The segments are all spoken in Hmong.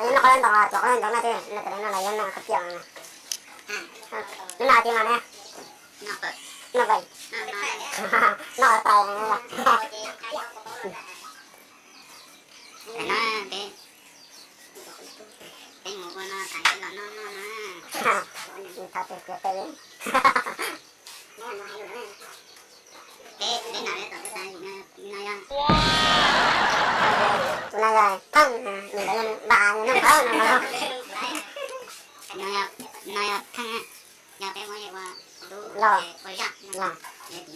Noj qhov ntoo, cov qhov ntoo no, no los yog noj qhov tiaj. Noj tiaj mas ne. Noj pais. Noj pais. Peb mus ua no tas peb los noj noj na. Thov tus kuv peb. Peb, peb noj tom peb tas no yog. Tus no yog Theej, nws ntawd yog Vam, yog Neej Nplhaib no. No yog, no yog Theej, yog peb muab ua tub los, ua zaj, yog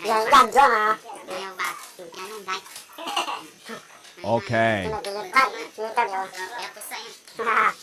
Yaj Ntsuab no. No yog Vam, yog Neej Nplhaib. Ok. Tus no ces yog Theej, yog coj li ua.